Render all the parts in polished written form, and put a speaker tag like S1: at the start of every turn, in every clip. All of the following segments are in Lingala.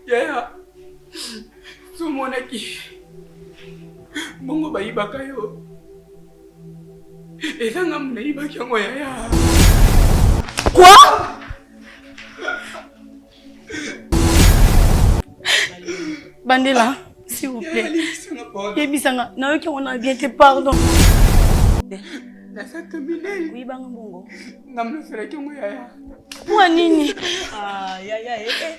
S1: Yaya, somonaki mbongo bayibaka yo, eza nga nayibaki yango yaya.
S2: Quoi? Bandela, s'il vous plaît. Yebisanga, nayoki yango na bien te, pardon.
S1: Naza criminel.
S2: Oyibanga mbongo.
S1: Nga nasalaki yango yaya.
S2: Mpo nini?
S3: Ah, yaya, eh, eh.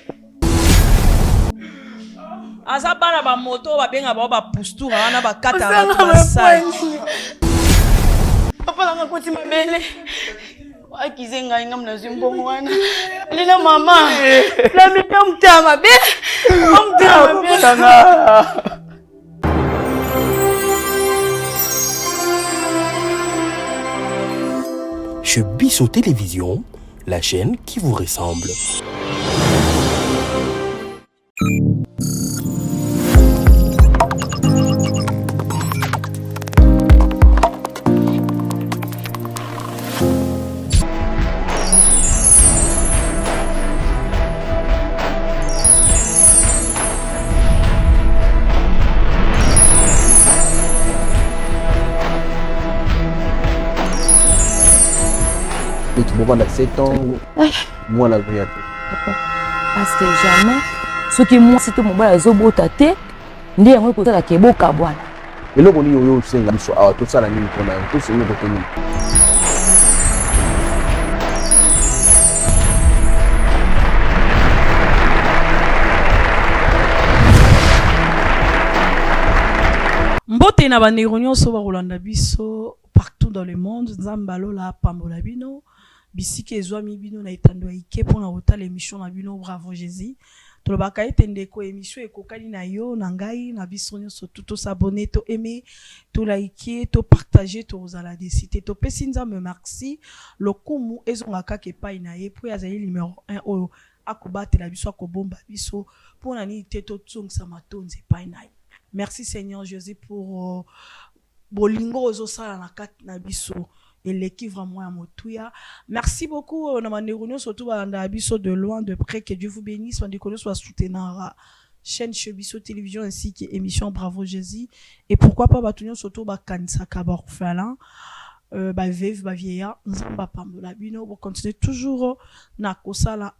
S3: Aza bana ba moto babenga bango ba pustura wana bakata bato basali.
S2: Papa nanga koti mabele. Akize ngai ngam nazwi mbongo wana. Lina mama. Lamika motema mabe. Motema mabe.
S4: Chez Bisso Télévision, la chaîne qui vous ressemble.
S5: Bovanda 7 ans, mwana azoya te.
S6: Parce que jamais soki mwasi to mobali azobota te nde yango ekosalaka ebokabwana.
S5: Eloko nini oyo osenga biso awa, tosala nini mpona yo, tosenga kote nini?
S3: Mbote na bandeko nyonso bakolanda biso partout dans le monde. Nzambe alola apambola bino bisika ezwami bino na etando ya ike mpona kotala émission na bino Bravo Jésus. Tolobaka ete ndeko, émission ekokani na yo na ngai na biso nyonso tu tosabonner, to aimer, toliker, topartager, tozala déçus te. Topesi Nzambe merci, lokumu ezonga kaka epai na ye mpo ye azali numéro 1 oyo akobatela biso, akobomba biso. Mpona nini te tozongisa matondi epai na ye? Merci Seigneur Jésus pour bolingo ozosala na kati na biso, eleki vraiment ya motuya. Merci beaucoup na bandeko nyonso tu balandaka biso de loin, de près, que Dieu vous bénisse. Bandeko nyonso basoutenaka chaîne Chez Biso Télévision ainsi que émission Bravo Jésus, et pourquoi pas bato nyonso to bakanisaka baorphelin, baveuve, bavieillard, Nzambe apambola bino. Bocontinue toujours na kosala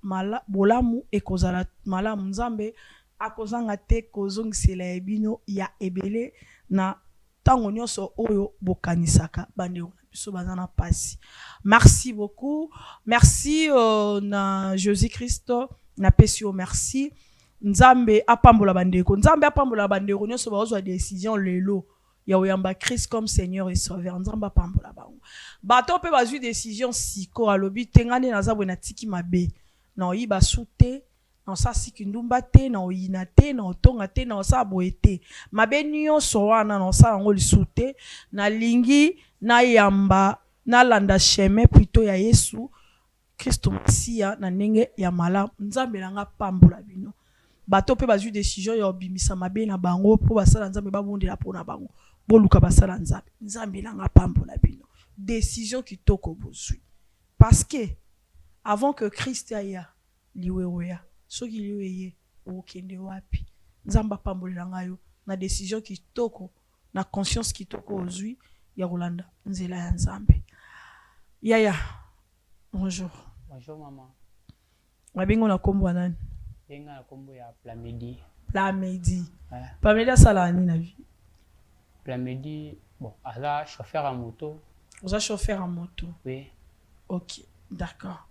S3: bolamu, ekozala malamu. Nzambe akozanga te kozongisela ya bino ya ebele na ntango nyonso oyo bokanisaka bandeko na biso baza na mpasi. Merci beaucoup, merci na Jésus Christ napesi yo merci. Nzambe apambola bandeko, Nzambe apambola bandeko nyonso bazwa décision lelo ya koyamba Christ comme Seigneur et Sauveur. Nzambe apambola bango. Bato mpe bazwi décision siko, alobi te ngai nde naza boye, natiki mabe, na oyiba su te, na osala siki ndumba te, na oyina te, na otonga te, na osala boye te, mabe nyonso wana na osala yango lisusu te, nalingi nayamba, nalanda chemin plutôt ya Yesu Kristo Masiya na ndenge ya malamu. Nzambe na nga pambola bino. Bato mpe bazwi décision ya kobimisa mabe na bango mpo basala Nzambe, babondela mpo na bango, boluka basala Nzambe. Nzambe na nga pambola bino, décision kitoko bozwi, parce que avant que Christ aya, liwe oya. Soki liwe eye, okokende wapi? Nzambe apambolela ngai yo na décision kitoko, na conscience kitoko ozwi ya kolanda nzela ya Nzambe. Yaya, bonjour.
S7: Bonjour maman.
S3: Babengo na nkombo ya nani?
S7: Benga na nkombo ya Plamedi.
S3: Plamedi. Plamedi asalaka nini na vie?
S7: Plamedi, bon, aza chauffeur ya moto.
S3: Oza chauffeur ya moto?
S7: Oui.
S3: Ok, d'accord.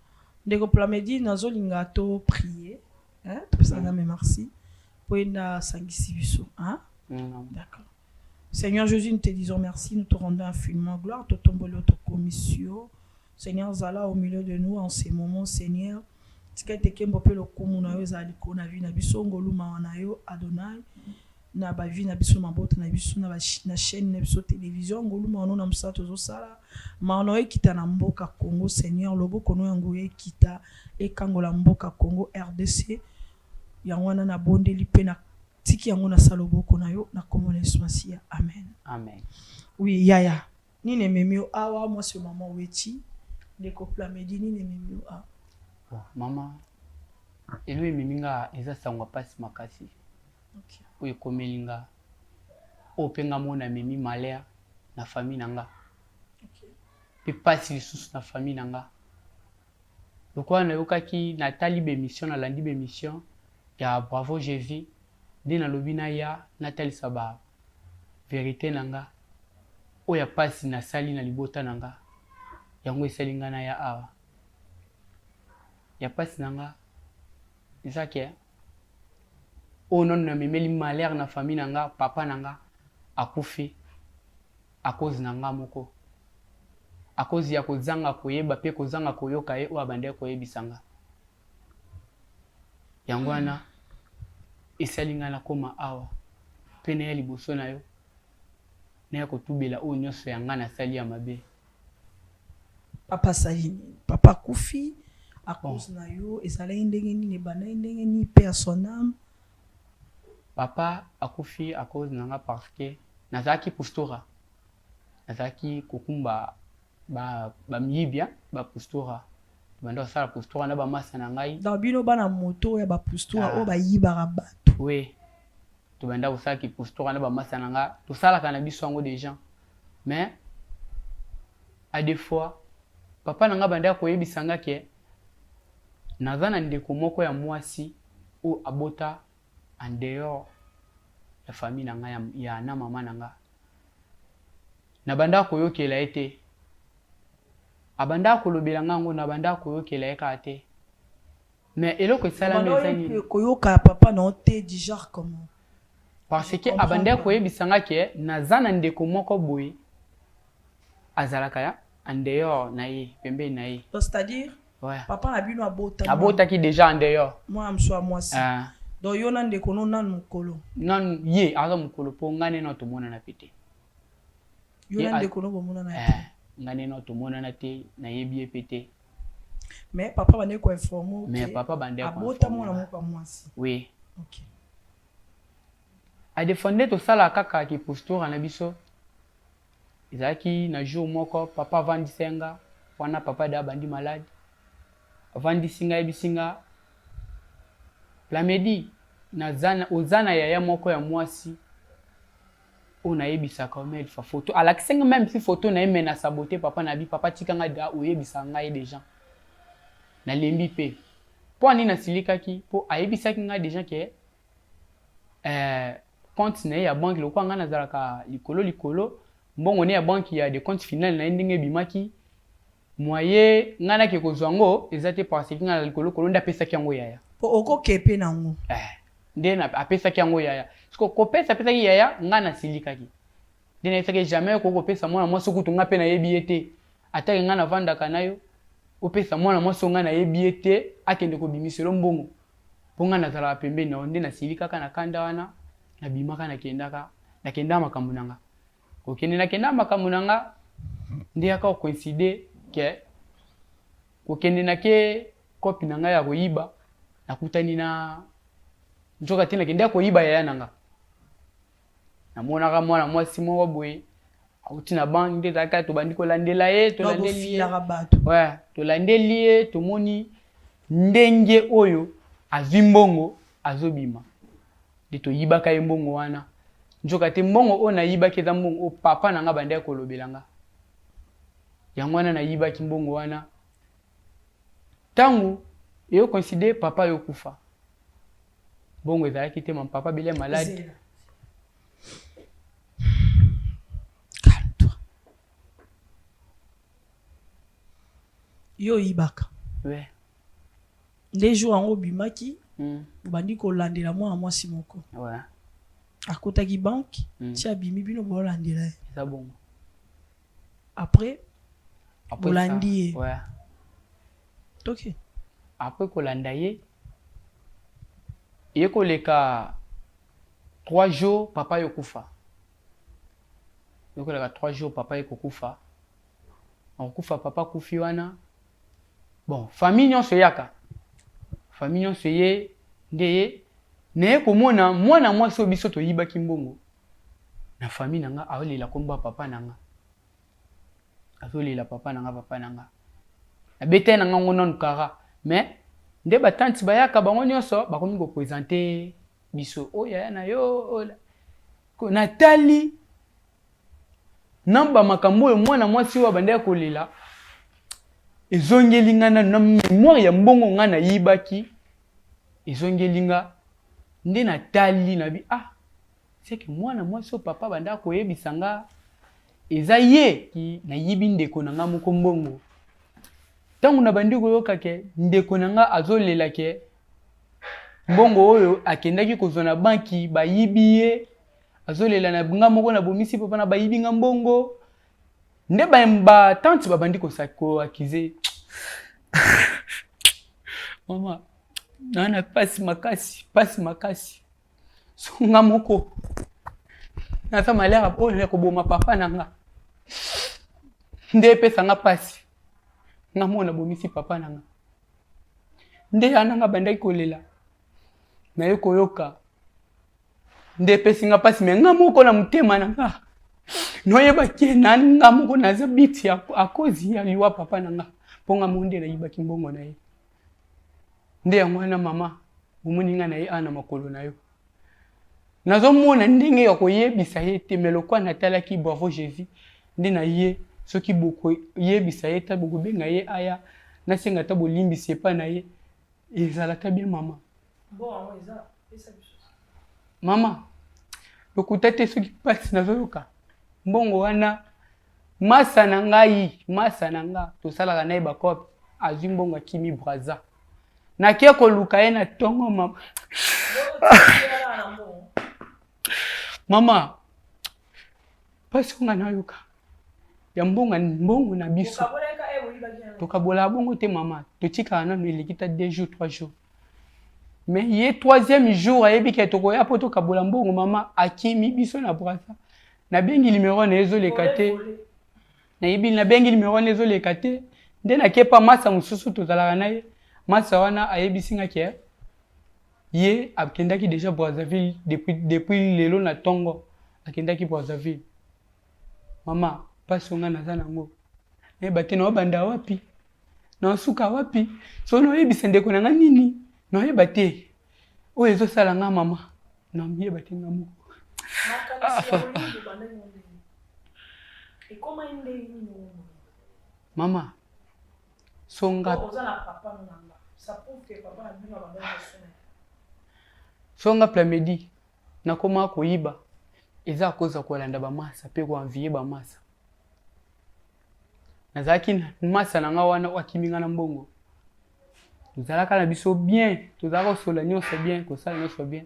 S3: Ndeko Plamedi, nazolinga to prier, hein? Topesa Nzambe merci po ye nde asangisi biso, hein? D'accord. Seigneur Jésus, nous te disons merci, nous te rendons infiniment gloire, totomboli yo, tokomisi yo. Seigneur, zala au milieu de nous en ces moments, Seigneur. Tika ete nkembo mpe lokumu na yo ezala likolo na vie na biso, ngolu mawa na yo Adonai na bavie na biso, mabota na biso, na chaîne na biso télévision, ngolu mawa no na mosala tozosala, mawa na yo ekita na mboka Congo. Seigneur, loboko no ya nguya ekita, ekangola mboka Congo RDC. Yango wana nabondeli mpe na tiki yango na sa loboko na yo, na kombo na Yesu Masiya, amen.
S7: Amen.
S3: Oui yaya, nini ememi yo awa? Mwasi yo mama Weti, ndeko Plamedi, nini ememi yo awa?
S7: Bon, mama. Eloko ememi nga eza sango ya pasi makasi oyo ekomeli nga, oyo pe nga moko namemi malheur na famille na nga pe pasi lisusu na famille na nga. Lokola nayokaki natali ba emissions nalandi ba emissions ya bravo Jesus nde nalobi naya natalisa ba verite na nga oyo ya pasi nasali na libota na nga yango esali nga naya awa. Ya pasi na nga eza ke oyo nanu na memeli malheur na famille na nga papa na nga akufi à cause na nga moko à cause ya kozanga koyeba pe kozanga koyoka ye oyo abandaki koyebisa nga yango wana esali nga nakoma awa pe naya liboso na yo naya kotubela oyo nionso ya nga nasali ya mabe.
S3: Papa asali nini? Papa akufi à cause na yo ezalaki ndenge nini ebandaki ndenge nini paix à son ame.
S7: Papa akufi à cause na nga parce que nazalaki pustora nazalaki kokumba ba ba miyibi hein ba pustora tobanda kosala pustora na ba masta na ngai.
S3: Donc bino bana moto ya ba pustora oyo bayibaka batu.
S7: Oui tobanda kosala ki pustora na ba masta na nga tosalaka na biso yango dejà mais à des fois papa na nga abandaki koyebisa nga ke naza na ndeko moko ya muasi oyo abota en dehors ya famille na nga ya na mama na nga nabandaka koyokela ye te abandaka kolobela nga yango nabandaka koyokela ye kaka te mais eloko esalami eza nini
S3: koyoka papa na yo te du genre comment
S7: parce que abandaki koyebisa nga ke naza na ndeko moko boye azalaka ya en dehors na ye pembeni na ye
S3: donc c'est à dire
S7: ouais.
S3: papa na bino abota
S7: abotaki déjà en dehors
S3: mwana mosusu ya mwasi ah. Donc yo na ndeko no nanu mokolo
S7: nanu ye aza mokolo mpo ngai nde nao tomonana mpe te
S3: yo na ndeko no bomonana te
S7: eh, ngai nde nao tomonana te nayebi ye mpe te
S3: mais papa bandeki koinforme
S7: mais papa bandeki
S3: abota mwana moko ya mwasi
S7: oui
S3: okay.
S7: A des fois nde tosalaka kaka ki postura na biso ezalaki na jour moko papa avandisa nga wana papa da abandi malade avandisi nga ayebisi nga Plamedi naza oza na yaya moko ya mwasi oyo nayebisaka yo mais fa photo alakisi nga meme si photo na ye mais na sabote papa na bi papa tika nga da oyebisaka ngai dejà nalembi pe po nini nasilikaki po ayebisaki nga dejà ke eh, compte na ye ya banque lokola ngai nazalaka likolo likolo mbongo ne ya banque ya de compte final na ye ndenge ebimaki moye ngai nake kozwa yango eza te parce que ngai na likolo likolo nde apesaki yango yaya
S3: po okokepe na yango
S7: eh, nde apesaki yango yaya siko kopesa apesaki yaya ngai nasilikaki nde nayebisaki jamais okoki kopesa mwana mwasi kutu ngai mpe nayebi ye te atake ngai navandaka na yo opesa mwana mwasi oyo ngai nayebi ye te akende kobimiselo mbongo Po nga nazalaka pembeni na yo nde nasilikaka na kanda wana nabimaka nakendaka nakenda makambo na nga kokende nakenda makambo na nga nde yaka ko coïncider ke kokende nake kopi na ngai ya koyiba nakutani na nzoka te nakende ya koyiba yaya na nga namonaka mwana mwasi moko boye auti na banque nde ezalaka tobandi kolandela ye tolandeli ye ouais, tolandeli ye tomoni ndenge oyo azwi mbongo azobima nde toyibaka ye mbongo wana nzoka te mbongo oyo nayibaki eza mbongo oyo papa na nga bandaki kolobela nga yango wana nayibaki mbongo wana ntango eyo coïncide papa yokufa Mbongo ezalaki te, papa abeli malade.
S3: Calme-toi. Yo oyibaka.
S7: Ouais.
S3: Nde jour yango obimaki, obandi kolandela mwana mwasi moko.
S7: Ouais.
S3: Akotaki banque, ti abimi bino bolandela ye.
S7: Eza bongo.
S3: Après, bolandi ye.
S7: Ouais.
S3: Ok.
S7: Après kolanda ye, ye koleka 3 jours papa yo kufa. Ye koleka 3 jours papa ye kokufa. Akokufa papa kufi wana. Bon, famille nyonso eyaka. Famille nyonso ye nde ye naye komona mwana mwasi oyo biso toyibaki mbongo na famille na nga aolela kombo ya papa na nga. Azolela papa na nga papa na nga. Nabetaki na nga ngo nanu kara mais. Nde ba tante bayaka bango nyonso bakomi ko presenter biso oyo oh, yaya na yo oh, natali na ba makambo oyo mwana mwasi oyo abandaki kolela ezongeli nga nanu na memoire ya mbongo nga nayibaki ezongeli nga nde natali nabi ah seke mwana mwasi oyo papa abandaka koyebisa nga eza ye nayibi ndeko na nga moko mbongo ntango nabandi koyoka ke ndeko na nga azolela ke mbongo oyo akendaki kozwa na banki bayibi ye azolela na nga moko nabomisi papa na bayibi nga mbongo nde ba, ba tante babandi koakize mama naa na pasi makasi pasi makasi so nga moko naza malheur oyo ya koboma papa na nga nde epesa nga pasi nga moko nabomisi papa na nga nde ya na nga bandaki kolela naye koyoka nde epesi nga mpasi me nga moko na motema na nga noyeba ke na nga moko naza biti ya akozi ya liwa papa na nga mpo nga moko nde nayibaki mbongo na ye nde yango wana mama omoni nga na ye awa na makolo na yo nazomona ndenge ya koyebisa ye te me lokwa natalaki bravo jésus nde na ye soki bokoyebisa ye ta bokobenga ye aya nasenga ata bolimbisi epai na ye ezalaka bien mama mama lokuta te soki mpasi nazoyoka mbongo wana masa na ngai masa na nga tosalaka na ye bacope azwi mbongo akimi braza nake koluka ye na ntongo mama mama mpasi oyo nga nayoka ya mbongo mbongo na biso tokabolaka bongo te mama totikaka nanu eleki ta 2 jours 3 jours mais ye troisième jour ayebi ke tokoya mpo tokabola mbongo mama akimi biso na brasa nabengi numero na ye ezoleka te nayebi nabengi numero wana ezoleka te nde nakepa masa mosusu tozalaka na ye masa wana ayebisi nga ke ye akendaki deja brazzaville depuis, depuis lelo na ntongo akendaki brazzaville mama mpasi nga naza nango nayeba te naobanda wapi naosuka wapi so naoyebisa ndeko na nga nini naoyeba te oyo ezosala nga mama namiyeba te nga moko mama songa songa plamedi nakoma koyiba eza akoza kolanda bamasa mpe koenvie bamasa nazalaki na masa na nga wana oyo akimi nga na mbongo tozalaka na biso bien tozalaka kosola nyonso bien kosala nyonso bien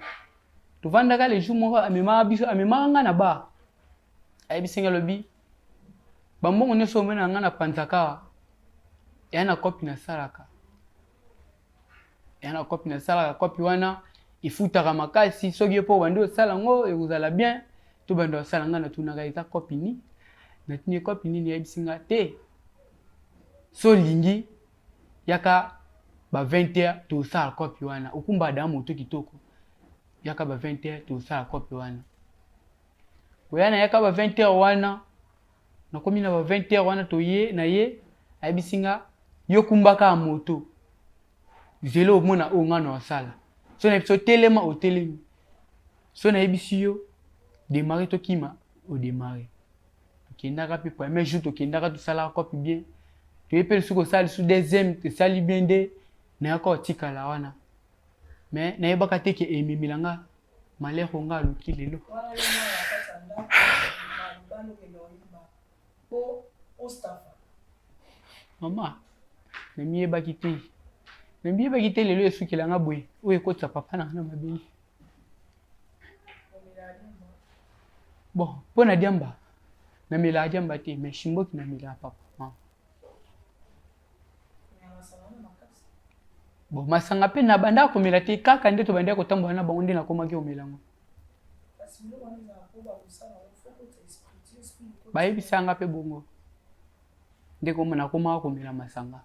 S7: tovandaka le jour moko amemaka biso amemaka nga na bar ayebisi nga alobi bambongo nyonso omona nga na panzaka eya na kopi nasalaka ya na kopi nasalaka kopi wana efutaka makasi soki yo mpo obandi osala yango ekozala bien tobanda osala ngai natunaka eza kopi nini natuni kopi nini ayebisi nga te so olingi yaka ba 20 heures tosala kopi wana okumba da moto kitoko yaka ba 20 heures tosala kopi wana koya na yaka ba 20 heures wana nakomi na ba 20 heures wana toye na ye ayebisi nga yo kumba kaka moto zela omona oyo nga na osala so nayebisi yo telema otelemi so nayebisi yo demare tokima odemare tokendaka mpe premier jour tokendaka tosalaka cope bien toye mpe lisusu kosala lisusu deuxième tosali bien nde nayaka otikala wana mais nayebaka te ke ememela nga malheur oyo nga aluki lelo mama namiyebaki te namiyebaki te lelo esukela nga boye oyo ekotisa papa na nga na mabele bon mpo na diamba namelaka diamba te mais shimboki namelaka papa mama bon masanga mpe nabandaka komela te kaka nde tobandaki kotambola na bango nde nakomaki komela yango bayebisa nga mpe bongo nde nakomaka komela masanga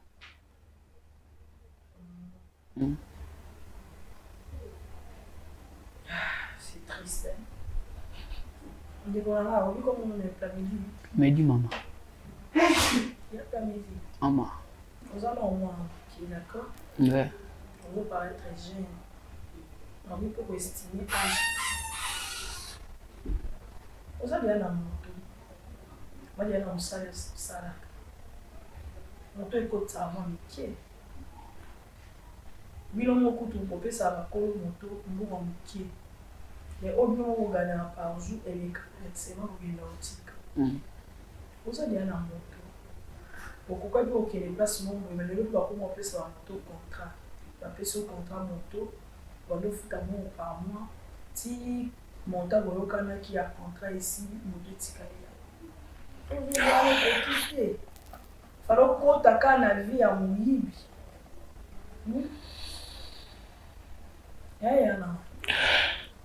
S3: C'est triste. Hein? Ndeko na nga, obi comme on est plamedi.
S7: Medi mama.
S3: Ya plamedi.
S7: Mama.
S3: Oza na mwa qui d'accord?
S7: Ouais.
S3: Ozo paraitre jeune. Nakoki mpe ko estimer age. Oza dejà na moto. Oza dejà na mosala osalaka. Moto ekotisaka mwa mike. Bino moko kutu bopesaka bakolo moto mbongo ya moke. Mais oyo bino moko bo gagnaka par jour eleka versement bokenda kotika. Oza dejà na moto. Okokaki kokende place moko boye mais lelo pe bakoma kopesa ba moto contrat. Bapesi yo contrat moto, obandi ofuta mbongo par mois ti montant boyokanaki ya contrat esili moto etikali ya yo. Po vie wana ekoki te. Fallait okota kaka na vie ya moyibi. Hum? Yaya na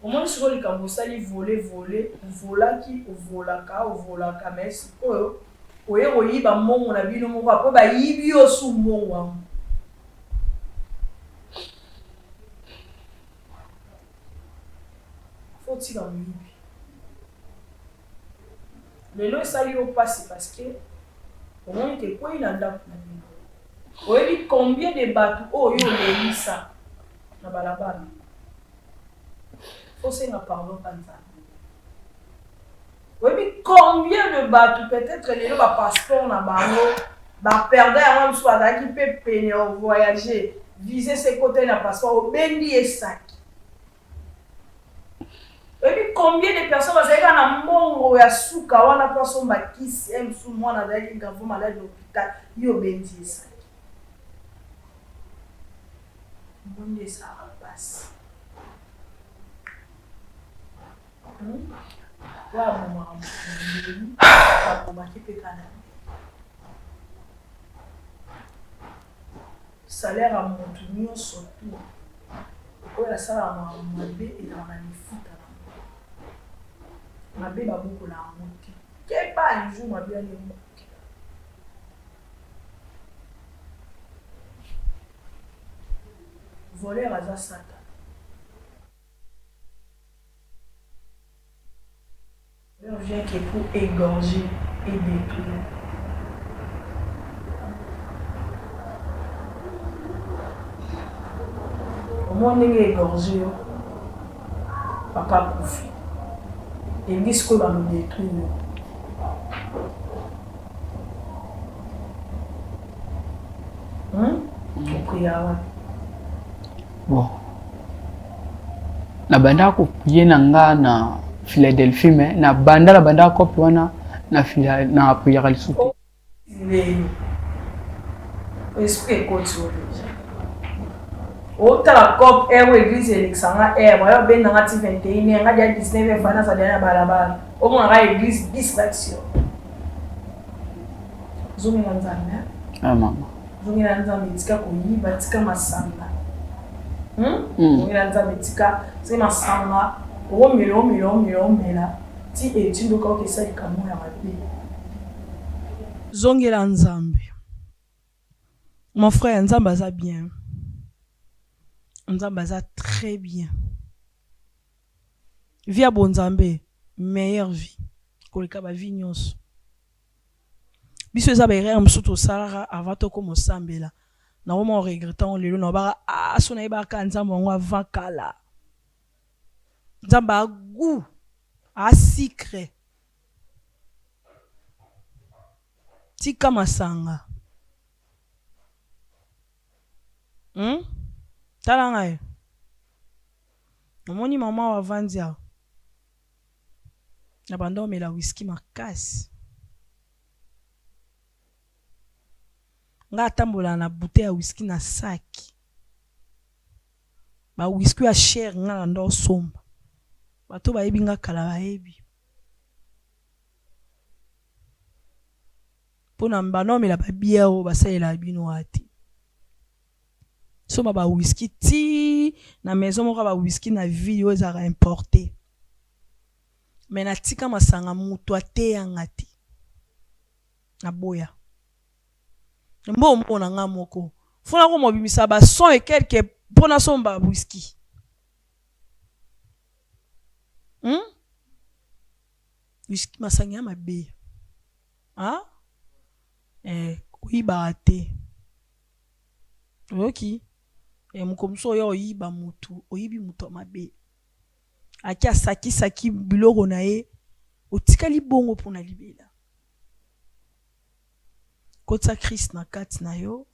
S3: omoni sikoyo likambo osali vole vole ovolaki ovolaka ovolaka mais sikoyo oye koyiba mbongo na bino moko apres bayibi yo su mbongo yango faut otika moyibi lelo esali yo pasi parce que omoni ke ekweyi na ndako na bino oyebi combien de batu oyo yo olelisa na balabala faut osenga pardon pa nzambe oyebi combien de batu peut etre lelo ba passeport na bango ba perda yango misusu bazalaki pe pene ya voyager visa esi ekotaki na passeport obendi ye saki Oyebi combien de personnes bazalaki kaka na mbongo ya suka wana po asomba kisi eh mosusu mwana azalaki gravement malade na hopital yo obendi ye saki. Omoni nde esalaka pasi. Hmm? Oyo abomaka moto na mbeli, abomaki mpe kaka na mbeli. Salaire ya mutu nionso tout oyo asalaka makambo mabe ezalaka na lifuta na ngo. Mabe babokola yango te. Keba un jour mabe wana ekokokela. Voleur aza satana. L'heure vient que pour égorger et detruire. Omoni ndenge égorger yo papa akufi elingi sikoyo bando detruire yo. Hmm? Opriya wapi?
S7: Bon. Na banda ko prier na nga na Philadelphie mais na banda na banda cope wana na fila na priaka lisusu te.
S3: Lelo esprit ekoti yo deja. Otala cop heure oyo eglise elekisa nga heure bayo benda nga ti 21 heure nga dia 19 heure fana naza dia na balabala omona nga eglise distraction. Zongela Nzambe.
S7: Ah mama.
S3: Zongela Nzambe tika koyiba tika masanga. Hmm? Mm. Zongela Nzambe tika soki masanga omela omela omela omela ti etude okoki esali likambo ya mabe.
S8: Zongela Nzambe. Mon frère, Nzambe aza bien. Nzambe aza très bien. Vie ya bonzambe, meilleure vie. Koleka ba vie nyonso. Biso eza ba erreur mosusu tosalaka avant tokoma osambela. Nakoma o regretter yango lelo nalobaka ah so nayebaka kaka Nzambe yango avant kala. Nzambe a gout, a sucre. Tika masanga. Hum? Tala ngai. Omoni maman oyo avandi awa? Na banda omela whisky makasi. Nga atambolaka na bouteille ya whisky na sac. Ba whisky ya cher nga na ndo somba. Bato bayebi nga kala bayebi. Pona banda omela ba bière oyo basalelaka bino wana te. Somba ba whisky ti na maison moko ya ba whisky na ville oyo ezalaka importe. Mais natika masanga mutu ateya nga te. Naboya. Mbongo mbongo na nga moko. Faut nakoma kobimisa ba 100 et quelques po nasomba whisky. Hum? Whisky masanga ya mabe. Ah? Eh, koyibaka te. Oyoki?
S3: Eh, mokolo mosusu oya oyiba motu, oyibi moto ya mabe, aki asakisaki biloko na ye, otikali bongo mpona libela. Kotisa Christ na kati na yo,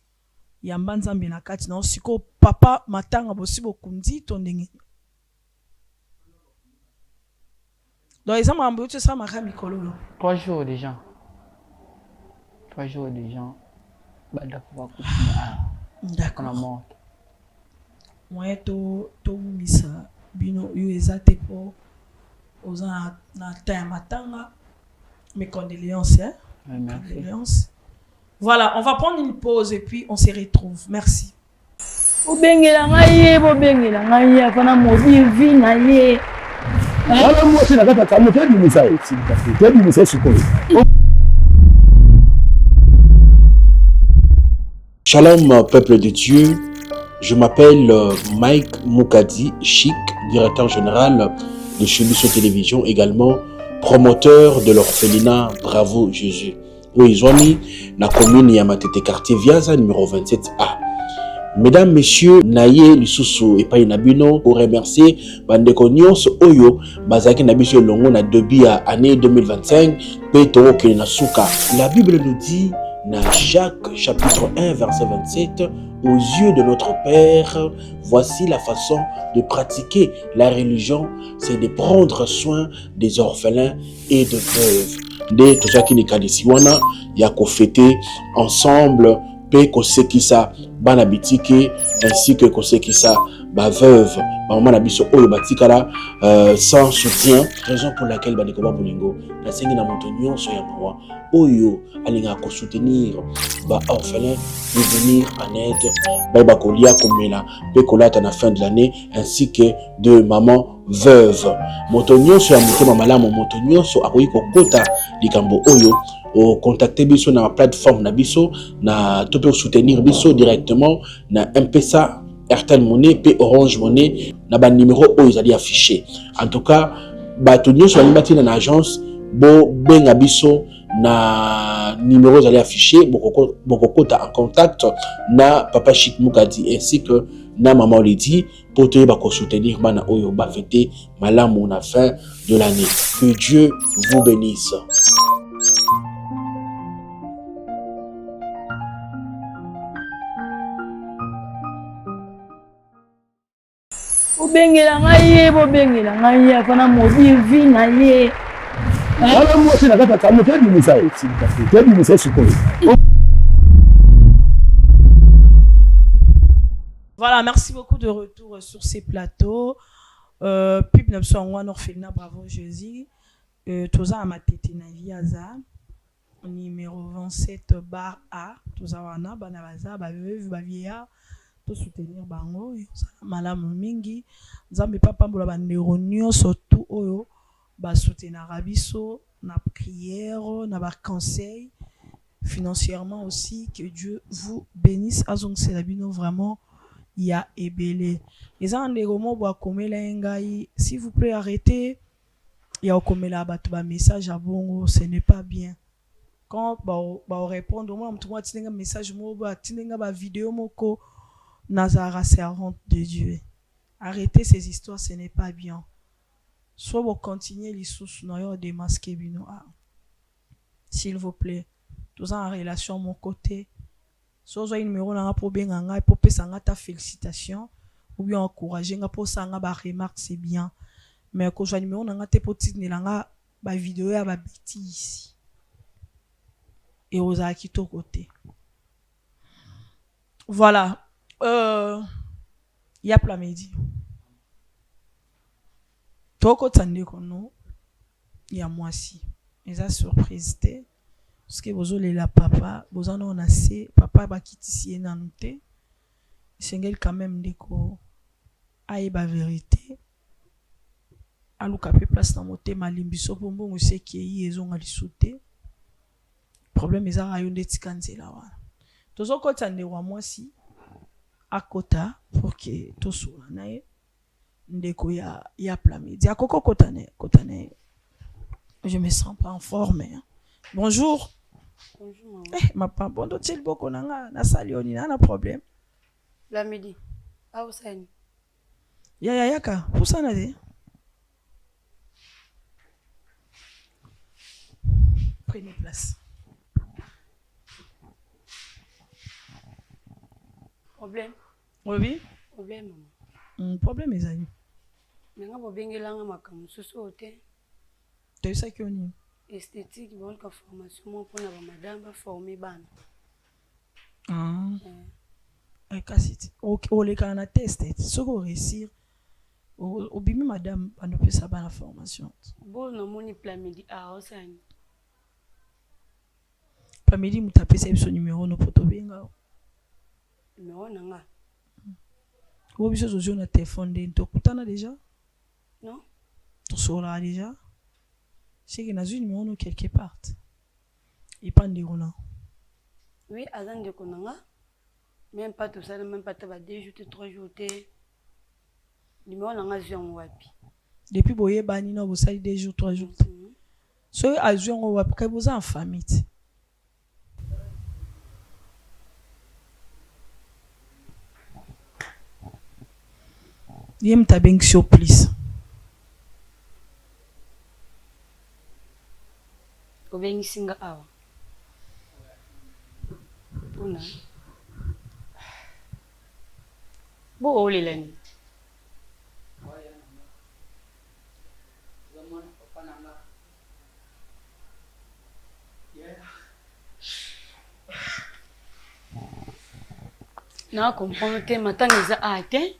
S3: yamba Nzambe na kati na yo. Sikoyo papa matanga bosi bokundi to ndenge nini? Donc eza makambo euti esalamaka mikolo oyo.
S7: 3 jours déjà. 3 jours déjà. Banda papa kutina ah.
S3: D'accord.
S7: Na morgue.
S3: Moyen to towumisa bino yo eza te po oza na, na temps ya matanga. Mes condoléances hein.
S7: Ouais, merci.
S3: Condoléances. Voilà, on va prendre une pause et puis on se retrouve. Merci.
S6: Bobengela ngai ye, bobengela ngai ye, afana maudire vie na ye.
S5: Wana mwasi na kati ya camion tebimisa ye, tebimisa ye sikoyo.
S4: Shalom peuple de Dieu, je m'appelle euh, Mike Mukadi Chic, directeur général de Chebiso Télévision, également promoteur de l'orphelinat Bravo Jésus. Oyo ezwami na commune ya Matete quartier Viaza numéro 27A. Mesdames, messieurs, naye lisusu epai na bino ko remercier bandeko nyonso oyo bazalaki na biso elongo na début ya année 2025 pe tokokende na suka. La Bible nous dit na Jacques chapitre 1 verset 27 aux yeux de notre Père, voici la façon de pratiquer la religion, c'est de prendre soin des orphelins et de veuves. Nde tozwaki likanisi wana ya kofete ensemble mpe kosekisa bana bitike ainsi que kosekisa ba veuve bamama na biso oyo batikala euh, sans soutien raison pour laquelle bandeko ba bolingo nasengi na moto nyonso ya mawa oyo alingaka kosoutenir ba orphelin de venir en aide bayeba kolia komela mpe kolata na fin de l'année ainsi que de maman veuve. Moto nyonso ya motema malamu, moto nyonso akoki kokota likambo oyo ocontacte biso na plateforme na biso na to mpe soutenir biso directement na M-Pesa, Airtel Money mpe Orange Money na ba numéro oyo ezali affiché. En tout cas, bato nyonso balingi batinda na agence bobenga biso na numéro ezali affiché, bokokota en contact na papa Chic Mukadi ainsi que na maman Lydie mpo toyeba kosoutenir bana oyo bafete malamu na fin de l'année. Que Dieu vous bénisse.
S6: Bobengela ngai ye, bobengela ngai ye, afana maudire vie na ye.
S5: Wana mwasi na kati ya camion tebimisa ye, tebimisa ye sikoyo.
S3: Voilà, merci beaucoup de retour sur ces plateaux. Euh, pub na biso yango wana orphelinat Bravo Jésus. Euh, toza na matete na viaza numéro 27 bar A. Toza wana bana baza ba veuve ba vieillard to soutenir bango ezala malamu mingi. Nzambe pa pambola ba ndeko nyonso tout oyo ba soutenaka biso na prière na ba conseil financièrement aussi que Dieu vous benisse azongisela bino vraiment ya ebele eza na ndeko moko boye akomela ye ngai s'il vous plaît arrêtez ya kokomela bato ba message ya bongo ce n'est pas bien quand ba répondre omona moto moko atindi nga message moko boye atindi nga ba video moko nazalaka servante de Dieu arrêtez ces histoires ce n'est pas bien soit bo continuer lisusu na yo démasquer bino ah S'il vous plait toza na relation moko te soki ozwaki numero na nga po obenga ngai po opesa nga ata felicitation ou bien encourager nga po osala nga ba remarque c'est bien mais kozwa numero na nga te po otindela nga ba video ya ba betise ekozala kitoko te voilà euh, ya plamedi tokotisa ndeko no ya mwasi eza surprise te parce bozolela papa boza nao na se papa bakitisi ye nanu te esengeli quand même ndeko ayeba verite aluka pe place na motema alimbiso po mbongo esi ekei ezonga lisusu te problème eza kaka yo nde tika nzela wana tozokotisa ndeko ya mwasi akota pour que tosola na ye ndeko ya ya plamedi akoki okota na ye kota na ye je me sens pas en forme hein. Bonjour.
S2: Bonjour maman.
S3: Eh, mapa bondo tie liboko na nga nasali yo nini na problème
S2: Plamedi. Aosani.
S3: Yaya yaka, pusana te. Prenez place.
S2: Problème.
S3: Olobi?
S2: Problème mama.
S3: Problème ezali.
S2: Nanga bobengelanga makambo mosusu oyo te.
S3: Toyebisaki yo nini?
S2: Esthétique baoluka formation moko mpona bamadame baforme bana.
S3: Ah. Eh. Kasi olekana na test soki oréussir obimi madame bando opesa bana formation.
S2: Bo namoni Plamedi aosani.
S3: Plamedi moto apesa biso numero no po tobenga.
S2: Numero na nga.
S3: Oyo biso tozwi na telefone nde tokutana déjà?
S2: Non.
S3: Tosololaka déjà? Seke nazwi numero no quelque part. Epa ndeko na.
S2: Oui, aza ndeko na nga. Même pas tosala même pas ta ba 2 jours te 3 jours te. Numero na nga azwi yango wapi?
S3: Depuis boyebani na bosali 2 jours 3 jours te. Soki azwi yango wapi kai boza en famille te. Ye moto abengisi yo plus.
S2: Obengisi nga awa mpona bo olela nini? Na comprendre te, matanga eza a te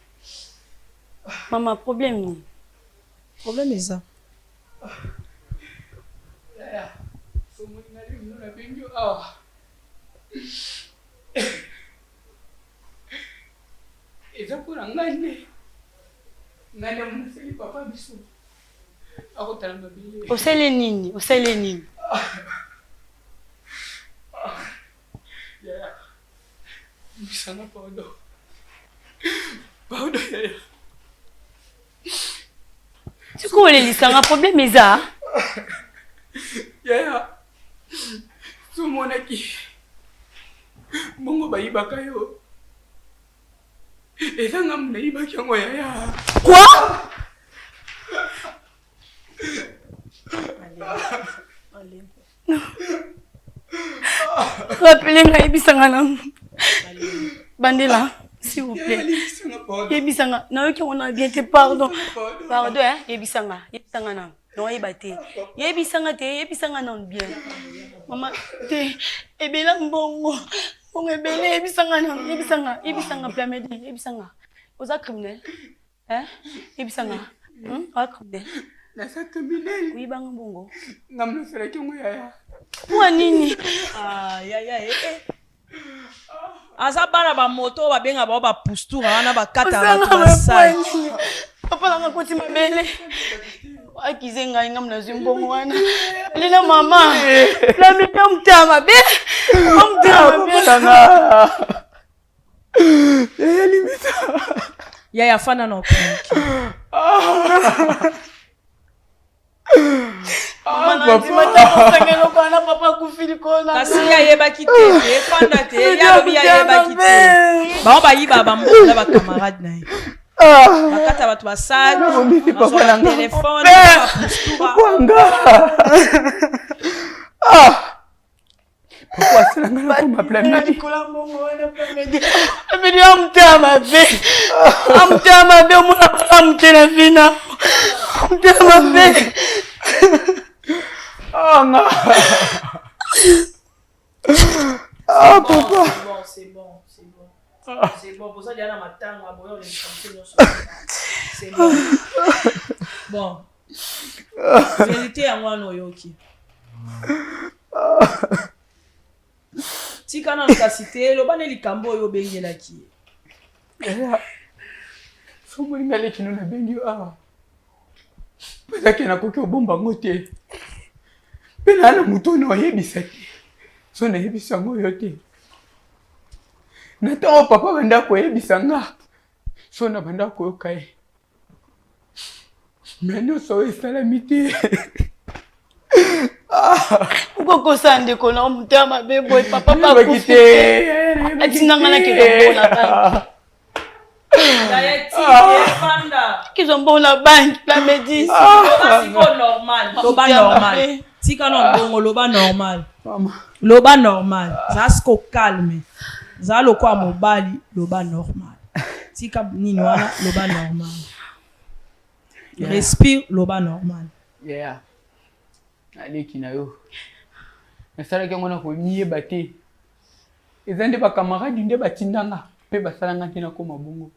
S2: mama, problème nini?
S3: Problème eza.
S1: Eza mpona ngai nde ngai nde monasali papa biso akotala mabele.
S2: Osali nini? Osali nini?
S1: Yaya, bisanga pardon, pardon yaya.
S2: Sikoyo olelisanga, problème eza?
S1: Yaya, somonaki mbongo bayibaka yo, eza nga nayibaki yango yaya.
S2: Quoi? Rappelez nga, yebisanga na bandela s'il vous plaît, yebisanga, nayoki yango na bien te, pardon, pardon hein, yebisanga, yebisanga na naoyeba te, yebisanga te, yebisanga nano bien mama te, ebela mbongo, mbongo ebele, yebisanga nano, yebisanga, yebisanga Plamedi, yebisanga, oza criminel hein, yebisanga, oza criminel?
S1: Naza criminel?
S2: Oyibanga mbongo?
S1: Nga nasalaki yango yaya.
S2: Mwa nini?
S3: Ah, yaya, eh, eh. Aza bana bamoto oyo babenga bango bapustura wana, bakata bato basali.
S2: Papa nanga koti mabele, akize ngai, ngam nazwi mbongo wana lina mama Plamedi, omutema mabe, omutema mabe.
S1: Yaya, limita.
S3: Yaya, fanda na okaniki.
S2: Mama eloko wana, papa akufi likolo na
S3: Kasi ye ayebaki te, te efanda te, ye alobi ye ayebaki te. Bango bayiba bambongo na bacamarade na ye, bakata bato basaki, bazwa telefone, bapustura.
S1: Kwanga papa asalanga na koma Plamedi.
S2: Likolo ya mbongo wana, Plamedi, Plamedi amutema mabe, amutema mabe, omona amute na vina, amutema mabe.
S1: Ah nga, ah papa.
S3: C'est bon, c'est bon, c'est bon. C'est bon, boza dia na matanga boyo olekisa biso nyonso. C'est bon. Bon. Vérité yango wana oyoki. Tika nanu kasi te, loba nde likambo oyo obengelaki ye.
S1: Yaya, somoni nga leki no nabengi yo awa mpo ezaki nakoki obomba yango te, mpe naa na motu oyo na oyebisa te, so nayebisa yango yo te. Na ntango papa banda koyebisa nga, so na banda koyoka ye, me nyonso oyo esalami te.
S2: Okokosa ndeko na motema mabe boye, papa
S1: Nayebaki
S2: pakufi
S1: te, nayebaki
S2: atinanga
S1: te.
S2: nakende mbongo na banki. Kizwa mbongo na banque Plamedi.
S3: Normal. Loba normal. Tika na mbongo loba normal. Loba normal. Zala siko calme. Zala lokola mobali loba normal. Tika nini wana loba normal. Respire loba normal.
S7: Yeah. Naleki na yo. Nasalaki yango na komiyeba te. Eza nde ba camarade nde batinda nga pe basala nga nde nakoma bongo.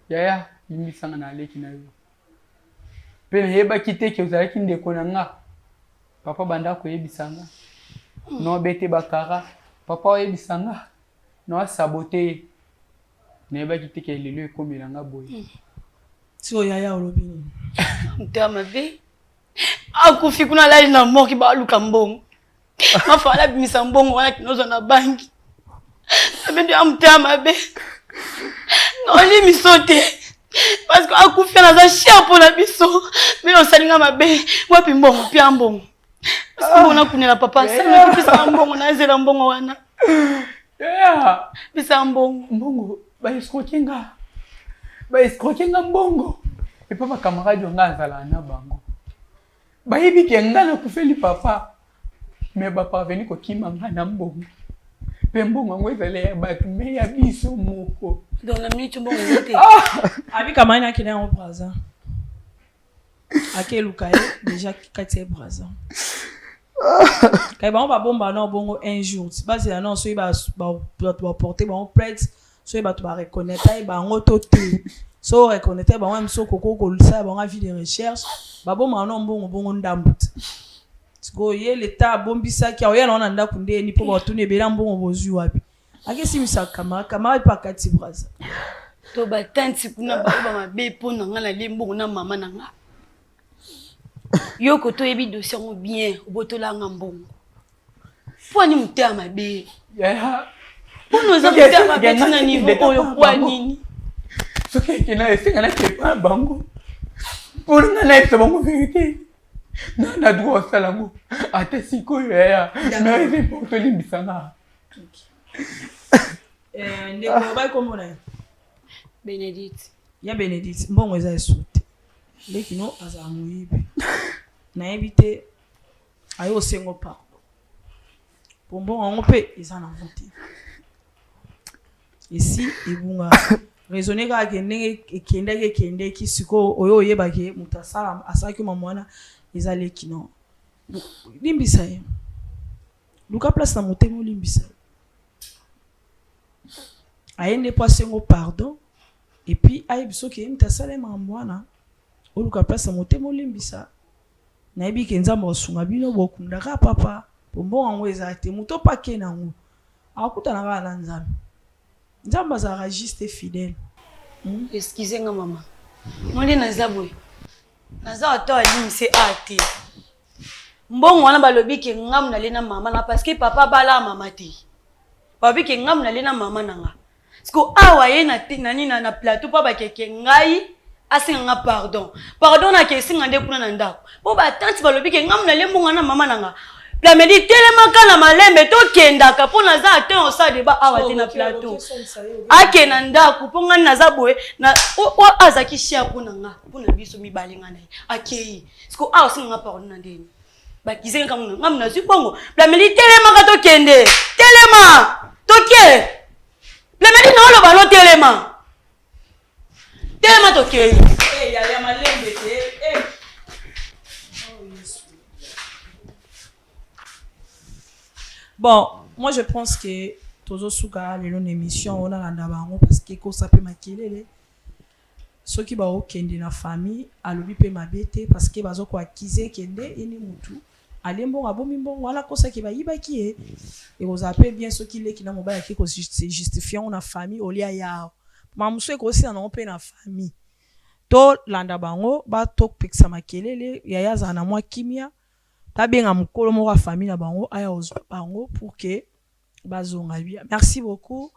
S7: Yaya limbisa nga na leki na yo. Pe nayebaki te ke ozalaki ndeko na nga. Papa banda koyebisa nga. No bete bakara. Papa oyebisa nga. No asabote ye. Nayebaki te ke lelo ekomela nga boye.
S3: Sikoyo yaya olobi nini?
S2: Motema mabe. Akufi kuna alali na morgue baluka mbongo. Mafala abimisa mbongo wana kinozwa na banki. Abendi ya motema mabe. Naoli miso te. Parce que akufi wana aza cher mpo na biso. Mais osali nga mabe. Wapi mbongo? Pia mbongo. Mbongo nakunela papa. Sala pesa mbongo nazela mbongo wana. Pesa mbongo.
S1: Mbongo ba escroquer nga. Ba escroquer nga mbongo. Epa ba camarade nga azala na bango. Bayebi ke nga nakufeli papa. Mais ba parvenir kokima nga na mbongo. Pe mbongo yango ezali ya bato mais ya biso moko.
S2: Donc na minute mbongo eza te.
S3: Abi kamani akende yango Brazza. Akeluka ye déjà kati ya Brazza. Kay bango babomba na bongo un jour bazela na soki bato baporte bango plainte soki bato bareconnaitre ye bango to te so oreconnaitre bango ya mosu okoki kosala bango avis de recherche babomaka na mbongo bongo ndambu te sikoyo ye leta abombisaki aoya nango na ndako ndeni mpo batuni ebele ya mbongo bozwi wapi akesimisa kamara kamara epe akati braza
S2: to batanti kuna baloba mabe mpo na nga nalie mbongo na mama na nga yo koto oyebi dossier yango bien obotola nga mbongo mpo ani motema mabe mpona oza motema mabe ti na niveau oyo mpo nini
S1: soki ekenda esenga nakepa bango mpona nga nayebisa bango verité nga na droit osala yango ata sikoyo yaya mais eza important olimbisa nga
S3: eh, ndeko obai kombo na ye
S2: benedicte
S3: ya benedicte mbongo eza esu te leki no azala moyibi nayebi te aye osengo pardon po mbongo yango mpe eza nango te esi ebunga raisonne kaka ke ndenge ekendaki ekendeki sikoyo oyo oyebake moto asala asalaki mama wana eza leki no limbisa ye luka place na motema olimbisa ye aye nde mpo asengo pardon et puis ayebi soki ye moto asala ye makambo wana oluka place na motema olimbisa nayebi ke nzambe akosunga bino bokundaka papa po mbongo yango eza te moto mpe ake na yango akutana kaka na nzambe nzambe azalaka juste et fidèle
S2: hmm? Excuse nga mama ngo nde naza boye naza ata alimise a te mbongo wana balobi ke ngamu nalie na mama na parce que papa abala mama te balobi ke ngamu nalie na mama na nga siko awa ye na nani na, na plateau mpo bakeke ngai asenga nga pardon pardon nake esenga nde kuna na ndako mpo batante balobi ke ngamu nalie mbongo na mama na nga plamedi telemaka na malembe tokendaka mpo naza ate osala deba awa te na plateau ake na ndako mpo ngai naza boye azalaki cher mpo na nga mpo na biso mibale ngai na ye akei siko awa osenga nga pardon na ndeni bakizenge kango na ngambo nazwi bongo plameli telemaka tokende telema toke plameli na oloba no telema telema tokei
S3: eh, yaya malembe te eh. Oh, bon moi je pense que tozosuka lelo na émission oyo nalanda bango parce que ekosa mpe makelele Soki bao kende na famille alobi pe mabe te parce que bazo ko accuser ke nde ye nde mutu alie mbongo abombi mbongo wana akosa ke bayibaki ye ekozala pe bien soki leki na mobali ake ko se justifier yango na famille au lieu aya awa makambo mosusu ekosila nango pe na famille to landa bango ba to pekisa makelele yaya azala na mwa kimia babenga mukolo moko ya famille na bango aya kozua bango pour que Bazonga bien. Merci beaucoup.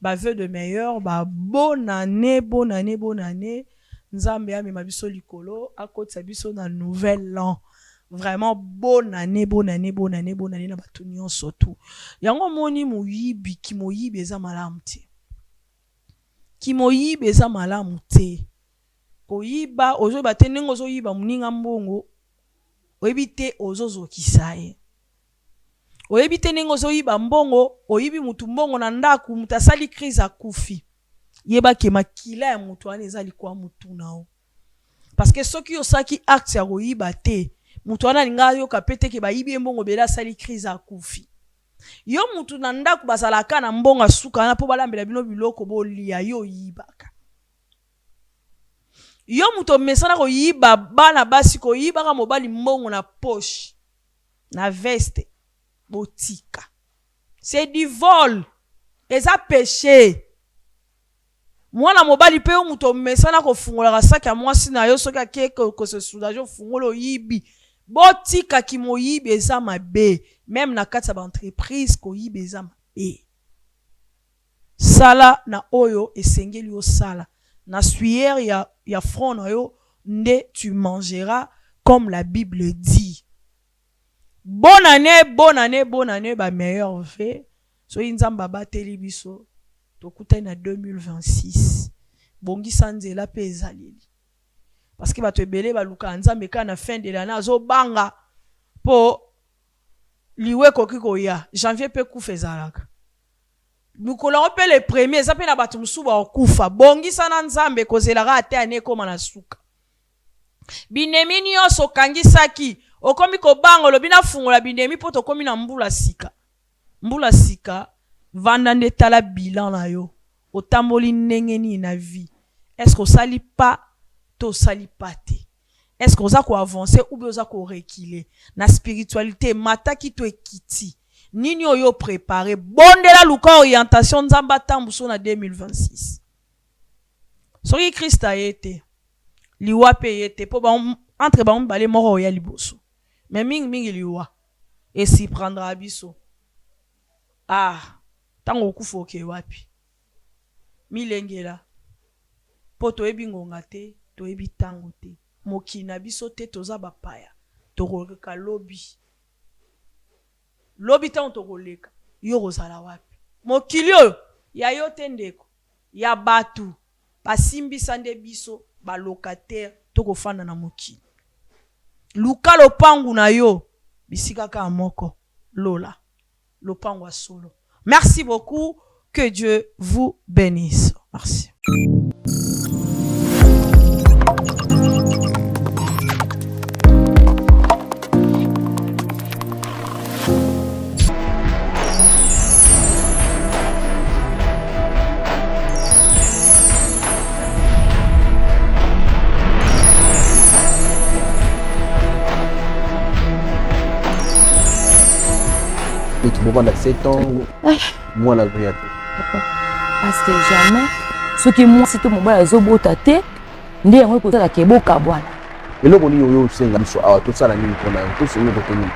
S3: Ba vœux de meilleur, ba bonne année, bonne année, bonne année. Nzambe amema biso likolo, akotisa biso na nouvel an. Vraiment bonne année, bonne année, bonne année, bonne année na bato nyonso tout. Yango omoni moyibi, kimoyibi eza malamu te. Kimoyibi eza malamu te. Koyiba ozoyeba te ndenge ozoyiba moninga mbongo, oyebi te ozozokisa ye. Oyebi te ndenge ozoyiba mbongo, oyibi mutu mbongo na ndaku, mutu asali crise akufi. Yeba ke makila ya mutu wana eza likwa mutu na yo. Parce que soki osalaki acte ya koyiba te, mutu wana alinga ayoka pe te ke bayibi ye mbongo ebele asali crise akufi. Yo mutu na ndaku bazalaka na mbongo ya suka wana po balambela bino biloko bolia, yo oyibaka. Yo mutu omesana koyiba bana basi, koyibaka mobali mbongo na poche, na veste, botika. C'est du vol. Eza peche. Mwana mobali pe yo mutu omesana kofungolaka sac ya mwasi na yo soki ake ko se soulager ofungoli oyibi. Botika kimoyibi eza mabe. Meme na kati ya ba entreprise koyiba eza mabe. Sala na oyo esengeli osala. Na sueur ya ya front na yo nde tu mangeras comme la bible dit. Bonne annee bonne annee bonne annee ba meilleurs vœux soki nzambe abateli biso tokutani na 2026 bongisa nzela pe ezaleli parce que batu ebele balukaka nzambe kaka na fin de l'annee azobanga po liwa ekoki koya janvier pe kufa ezalaka mokolo yango pe le premier eza pe na batu mosusu bakokufa bongisa na nzambe kozela kaka te annee ekoma na suka Binemi nionso okangisaki okomi kobanga olobi nafungola binemi po tokomi na mbula sika. Mbula sika vanda nde tala bilan na yo otamboli ndenge nini na vie est ce que osali pas to osali pas te? Est ce que oza ko avancer ou bien oza ko reculer? Na spiritualite emataki to ekiti? Nini oyo o preparer? Bondela luka orientation Nzambe atambusa yo na 2026. Soki Christ aye te, liwa pe eye te po bango entre bango mibale moko akoya liboso. Mais mingi mingi liwa e surprendraka biso. Ah tango okufa oke wapi? Milengela po toyebi ngonga te, toyebi tango te. Mokili na biso te, toza bapaya, tokoleka lobi. Lobi tango tokoleka, yo okozala wapi? Mokili oyo ya yo te ndeko. Ya batu basimbisa nde biso ba locataire to kofanda na mokili luka lopangu na yo bisika kaka moko lola lopangu ya solo merci beaucoup que Dieu vous benisse merci.
S4: Bobanda 7 ans mwana azoya te
S6: parce que jamais soki mwasi to mobali azobota te nde yango ekosalaka ebokabwana
S4: eloko nini oyo osenga biso awa tosala nini mpona yo tosengi kote nini?